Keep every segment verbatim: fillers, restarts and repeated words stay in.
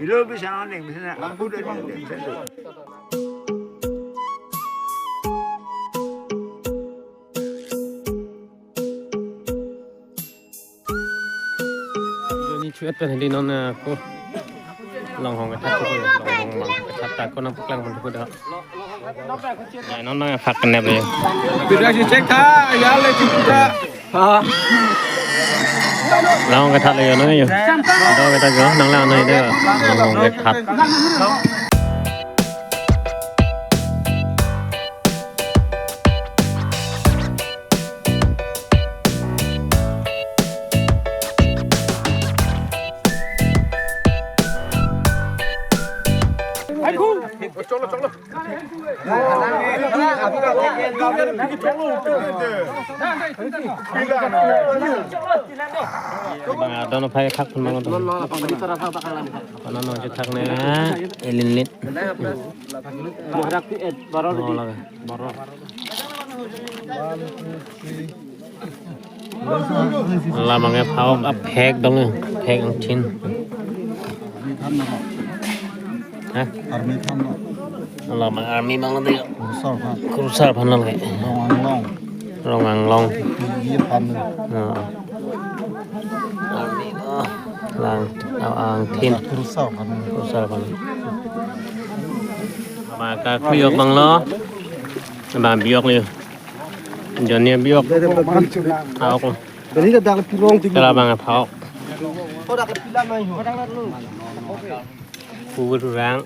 Bilo bisa aning, bisa na, aku dah aning, bisa tu. Joni chuet pen hedi non, eh, ko Longhong kethat ko, Longhong mang kethat ta ko nangpaklang pon ko dah. Ya, non nangphak kenep le. Bida si cek tha, ya le cek tha. Longhong kethat le yo non yo. Do kethat yo, nang lang non yo. Longhong kethat. Bang, adon aphai khak pun bang, adon. Mana nong cethak ne, elinlit. Oh, lage. La bang ke phao aphek dong, phek angthin. Hah? Army than lo. La bang army bang lo dei. Kurusar than. Kurusar phan lo ke. Rong Anglong. Rong Anglong. Ye than lo. Ah. Army, ah. Lang, ang, angthin. Rusa kan. Rusa kan. Abang ke biok abang lo. Abang biok lo. Jonia biok. Aok. Jadi dak pilong tinggi. Kala abang aphok. Ko dak pila mai ho. Pur rang.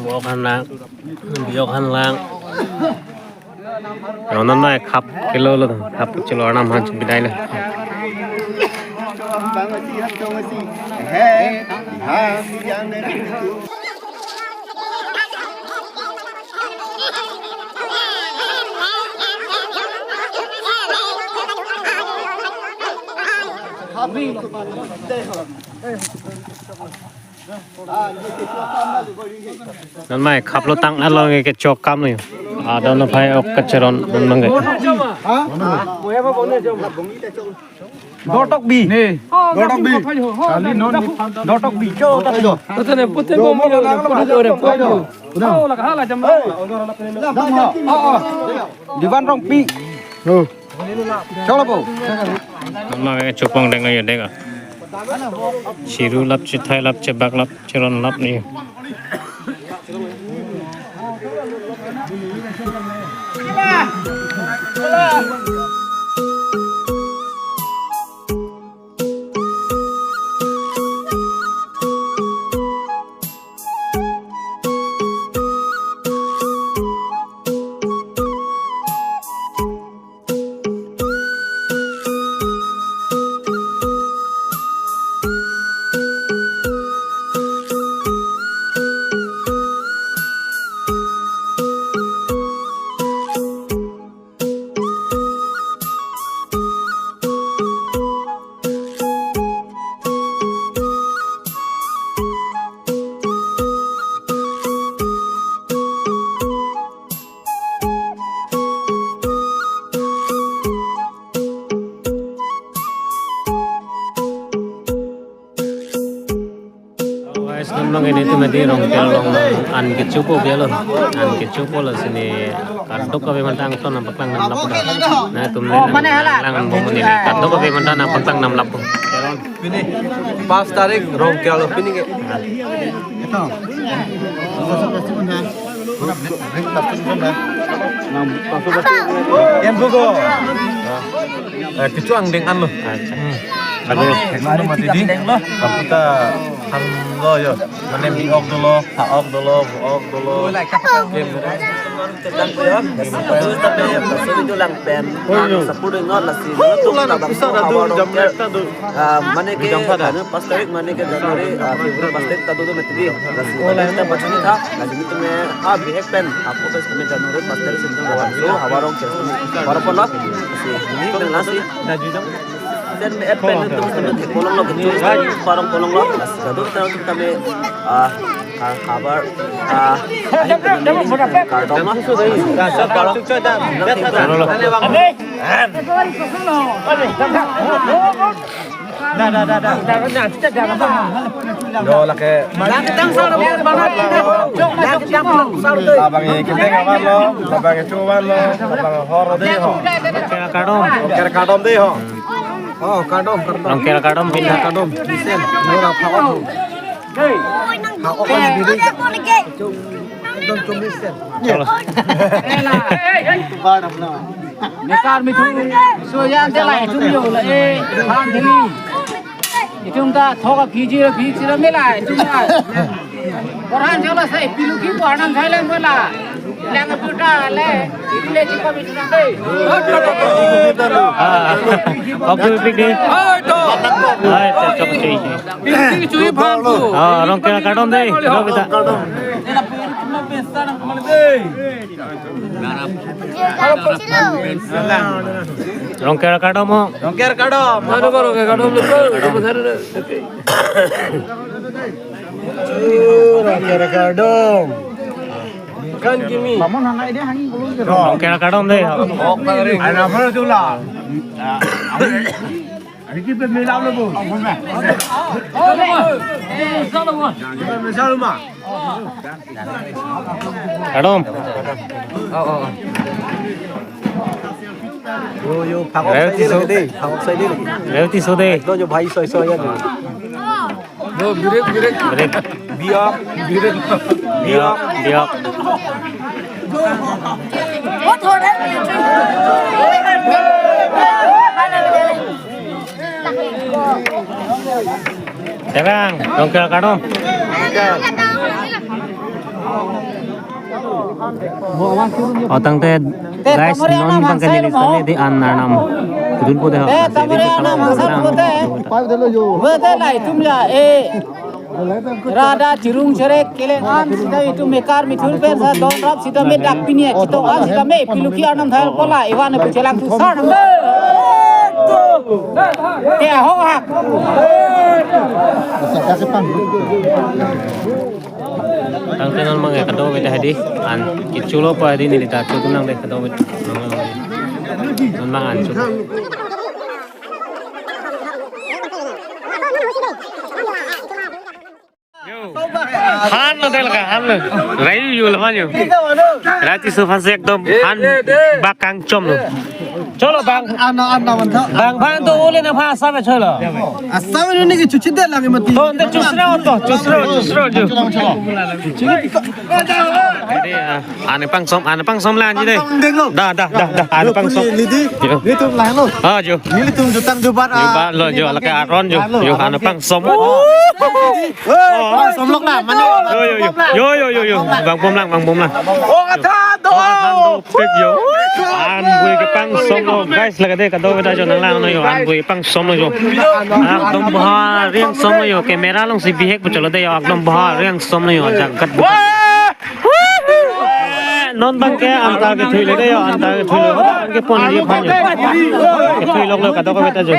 Biok han lang. Biok han lang. Ronan mai khap kelo lo, khap kelo anam han chubidai lo. Non mai khaplo tang along ke chok kam ni. Adon aphai ok kacheron non mang ke. Dotok bi. Ne. Dotok bi. Kali non ni phan dotok bi. Cho ta jo. Pute ne pute bom ni pute do re pute. Oh, la kahala jam. Divan Rongpi. Cholo po. Mama ke chupong deng ayo deng a. Chiru lap, chithai lap, chebak lap, cheron lap ni. Guys, non bang ilitum adi Rongker along an kechopo bialo. An kechopo lasi ne kadokave aphanta angton nangpaklang namlap. Nangtum le nang lang bom neli. Kadokave aphanta nangpaklang namlap. Pini pas tarik Rongker lo pini ke. Ito. Yan bugo. Eh, kecho angdeng anlo. Acha. Hmm. Lagu lo. Mane mati di. Kaputa han lo yo. Mane bi ok dolo, ha ok dolo, bu ok dolo. Kem dolo. Tapi ya, tapi ya, tapi itu lang pen. Sepuluh ingat lah sih. Tulang tabang bisa tuh, jam mereka tuh. Ah, mane ke, anu, pas tarik mane ke January, ah, February pas tarik ta do do mati di. Lasi, oh, lasi ta baca ni tha, lasi ni tume, ah, bihek pen, apo ke seme January pas tarik sini lawan. So, habar Rongker sini. Habar pon lo. Lasi, ini pen lasi. Dan me pen tu seme kolong lo, gitu. Parong kolong lo. Lasi, kado kita tu kami, ah, ha-, habar, ah, ahi pen kardom lo. Lasi, kardom lo. Dah, dah, dah, dah. Yo, lake. Abang i Kinteng amat lo, abang i Chuwan lo, abang hor dei ho. Kardom. Rongker kardom dei ho. Oh, kardom, kardom. Rongker kardom, pindah kardom. Isen, nora phawan. Hey. Ha ok kan biri. Dong chumi sen. Cholo. Bar apna. Mekar mithu. Soyan te lai chumi yo la e. Ham thili. Itum ta thoka phiji ra phiji ra mela itum ta. Koran chola sai pilu ki koran sai lang bola. Lang puta le. Ile chiko mithu na dei. Ah. Oke, pik di. Hai, to. Hai, to, chok chei. Pik di chui phan tu. Ah, Rongker kardom dei. Lo kita. Rongker kardom mo. Rongker kardom. Manu ko Rongker kardom lo. Rongker kardom. Kan gini. Rongker kardom dei. Anak mana tu lah? Ini kita mila lo bu. Kita mila lo ma. Kardom. Oh, oh, oh. Yo, yo, phak ok Revati sai so. Dei, phak ok sai dei lagi. Revati so dei. Lo jo bhai soi soi ya jo. Lo, birek, birek. Birek. Biak, birek. Biak, biak. Terang, dongkel kadong. O tangte guys, non bang kanili sale di an Arnam. Kudun po de ho. Eh, tamari Arnam, ang sa po de. Bete la itum ya, eh. Rada chirung cherek keleng an sita itum mekar mithur pen sa don rap sita me dak pini ya. Chito an sita me piluki Arnam thal pola. Iwan pe chelang tu sar. Te ho hak. Tangte non bang kadokave ta hedi an kecho lo pa hedi neli ta cho tu nang de kadokave. Non bang an cho. Han lo de laka han lo. Rai yu lo man yu. Revati so aphan si ekdom han bak kangchom lo. Cholo bang. Ana, ana, ana. Bang bang to ole na pha sa cholo. Asa ni ke chuchi de lagi mati. To de chusra to, chusra, chusra jo. Ade, ah, ane pangsom, ane pangsom lang ji de. Pangsom deng lo. Da, da, da, da, ane pangsom. Ni di. Yo. Ni tum lang lo. Ah, jo. Ni tum jutang jubat. Jubat lo jo, lake aron jo. Jo, ane pangsom. Hei, pangsom lok na, mane. Yo, yo, yo. Yo, yo, yo, yo. Bang bom lang, bang bom lang. Oh, kata do. Pek yo. Anbui kepangsom lo, guys, lake de kadokave ta jo nang lang lo yo. Anbui pangsom lo jo. Ekdom bha riang som lo yo. Camera along si bihek pu cholo de yo. Ekdom bha riang som lo yo. Jagat. Non bang ke anta kethui le de yo. Anta kethui le. Ke pon di phan yo. Kethui lok lo kadokave ta jo.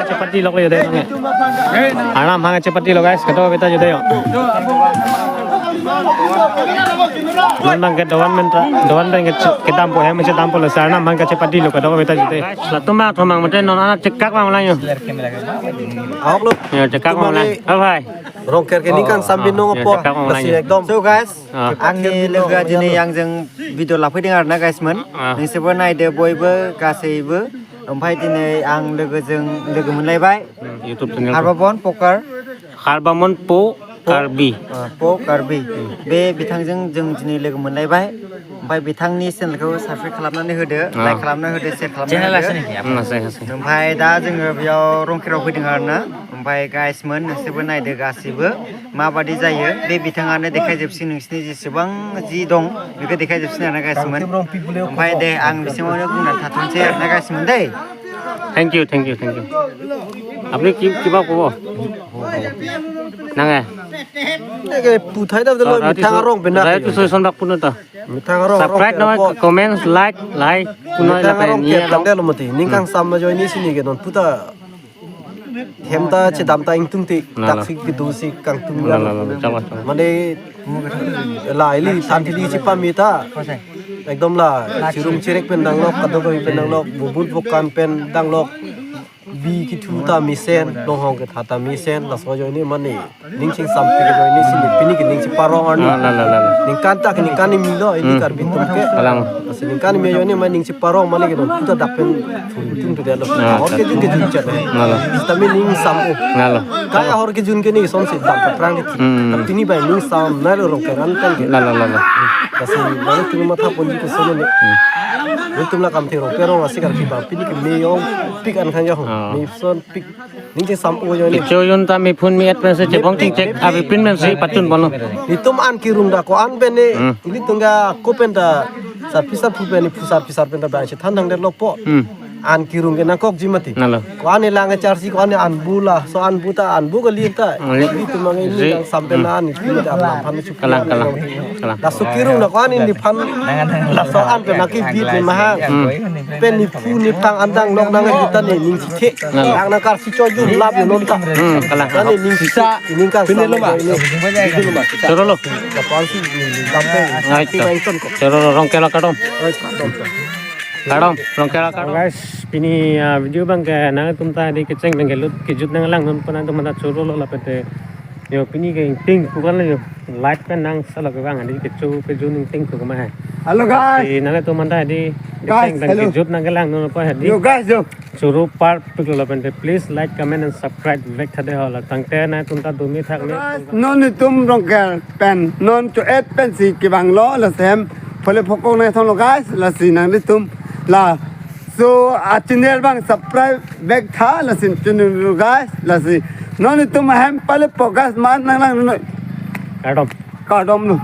Chepati lok le de nang. Arnam hang chepati lo guys, kadokave ta jo de yo. Non bang ke doan men ta, doan bang ke che-, kedam po hem che dam po lo sa Arnam hang chepati lo kadokave ta jo de. Latum ma thomang mate non anak chekak bang lang yo. Ahok lo. Yo chekak bang lang. Oh bhai. Rongker ke ningkan sambin nong apot. Yo, chekak bang lang. Masih yo. Ekdom. So guys, ah, angni logo ajini yang jeng video lapu dengar na guys men. Ah. Ning sebenai de boy be kasei be. Ampai tini ang logo jeng logo menlai bai. Hmm, YouTube channel. Harbamon Pokar. Harbamon Po Karbi. Ah, Po Karbi. Be bithang jeng jeng jini logo menlai bai. Ampai bithang ni channel ko subscribe khalam nani hode, ah, like khalam nani hode, share khalam nani hode. Channel ase niki? Hmm, ase, ase. Ampai da jeng yo rongker rong hiding arna. Ampai guys men, sebenai de gasi be. Ma badi jaya, be bithang ane dekhai jepsi ningsini ji sebang ji dong, bike dekhai jepsi na guys men. Ampai de ang bisi mo ne guna thathun se na guys men de. Thank you, thank you, thank you. Apni ki, kiba kobo? Nang eh? Eke puthai da delo. Oh, mithang arong pena. Revati so son bak puno ta. Mithang arong. Subscribe arong no, comment, like, like, puno mithang la arong pen ke ye tang lo. Delo mati. Ningkan, hmm, sam ma join ni sini ke non puta. Hem ta chedam ta ingtung ti. Nalo. Taksi kedo si kangtung. Nalo, nalo, nalo. Chama, chama. Mane la ili than thili chepame ta. Ekdom la chirung cherek pen danglok, kadokave pen danglok, bubut bokan pen danglok. Bi kethu ta mesen, longhong ketha ta mesen, laso ajoine mane ning chingsam pi ke ajoine sini pini ke ning cheparong arni. Ah, la, la, la, la. Ningkan ta ke ningkan ni milo, ini, hmm, Karbi atum ke. Kalang. Lasi ningkan ni mi ajoine mane ning cheparong mane ke non puta dak pen thun thun tu dia lo. Ah, ahor kejun kejun chet. La, la. Sitame ning sam o. La, la. Kai ahor kejun ke ni som si dam ta prang ke. Hmm. Tapi ni bai ning sam na lo rong keran kan ke. La, la, la, la. Lasi nangtum matha ponji ke solo ne. Nangtum la kam thero pero lasi kar kiba pini ke me yong pik an khan yong. Ah. Me son pik ning ke sam o yong ne. Kecho yun ta me phun me et pensi chebong chingchek abi pin pensi patun bono. Netum an kirung da ko-an pen ne. Hmm. Netum ga ko pen ta sarpi sarpo pen ne phu sarpi sarpo pen ta bang si than thang det lo po. Hmm. An kirung ke nangkokji mati. Nalo. Ko-an ne lang charsi ko-an ne anbu laso anbu ta anbu kali ta. Nalo. Netum mang ini Ji. Nang sampai Hmm. Na an kirung ta lam phan su Kalang, kalang, kalang. Laso kirung na ko-an nephan laso an pen nangkebit ne mahang. Hmm. Pen nephu nephang andang nok nang kita ne ning sithe. Nalo. Nang nang karsi choi jun lap non ta. Hmm, kalang. Ane ning sisa ning kang Pini sama loma. Ini. Choro lo. Kapan si ning sampai. Ngai Kita to. Nonton ko. Choro lo Rongkelo kardom. Oi, kardom. Kardom, Rongkelo kardom. Guys, pini, ah, video abang ke nangtum ta di kecheng abang ke lut kejut nanglang non pon nangtum ta choro lo lapen te. Yo pini ke ingting kukan yo light pen nang sala ke bang di kecho kejun ingting ku kemahang. Hello guys. Di nangtum ta di Guys, kecheng abang hello. Kejut nanglang non pon di. Yo guys, yo. Choro parpik lo lapen te please like, comment and subscribe vek tha de ho la tangte nangtum ta dumi thak ne. Guys, non netum Rongkelo pen non cho-et pensi kevang lo lasi hem pole phokok nang thong lo guys lasi nanglitum laso a channel abang subscribe vek tha lasi channel lo guys lasi non netum hem pole phokok man nanglang non. Kardom. Kardom lo.